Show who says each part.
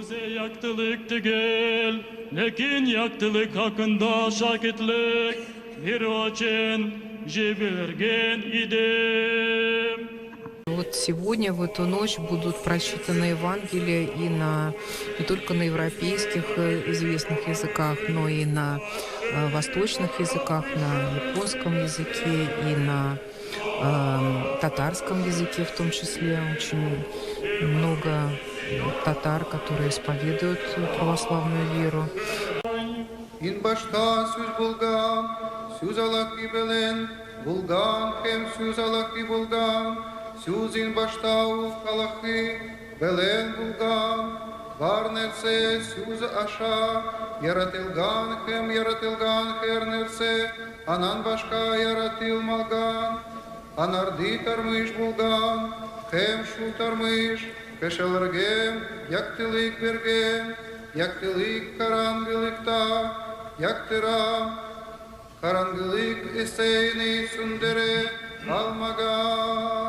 Speaker 1: Bize yaktılık tügel, lekin yaktılık hakkında şakitlik bir için jibilirgen idim.
Speaker 2: Вот сегодня, в эту ночь, будут прочитаны Евангелия и не только на европейских известных языках, но и на восточных языках, на японском языке и на татарском языке в том числе. Очень много татар, которые исповедуют православную веру.
Speaker 3: Ин башта сүз булган, сүз Аллаһы белән булган һәм сүз Аллаһы булган, сүз ин башта ук Аллаһы белән булган, бар нәрсә сүз аша яратылган һәм яратылган һәр нәрсә аннан башка яратылмаган, анарды тормыш булган, һәм шул тормыш кешеләргә яктылык биргән, яктылык караңгылыкта яктыра, караңгылык исә аны сүндерә алмаган.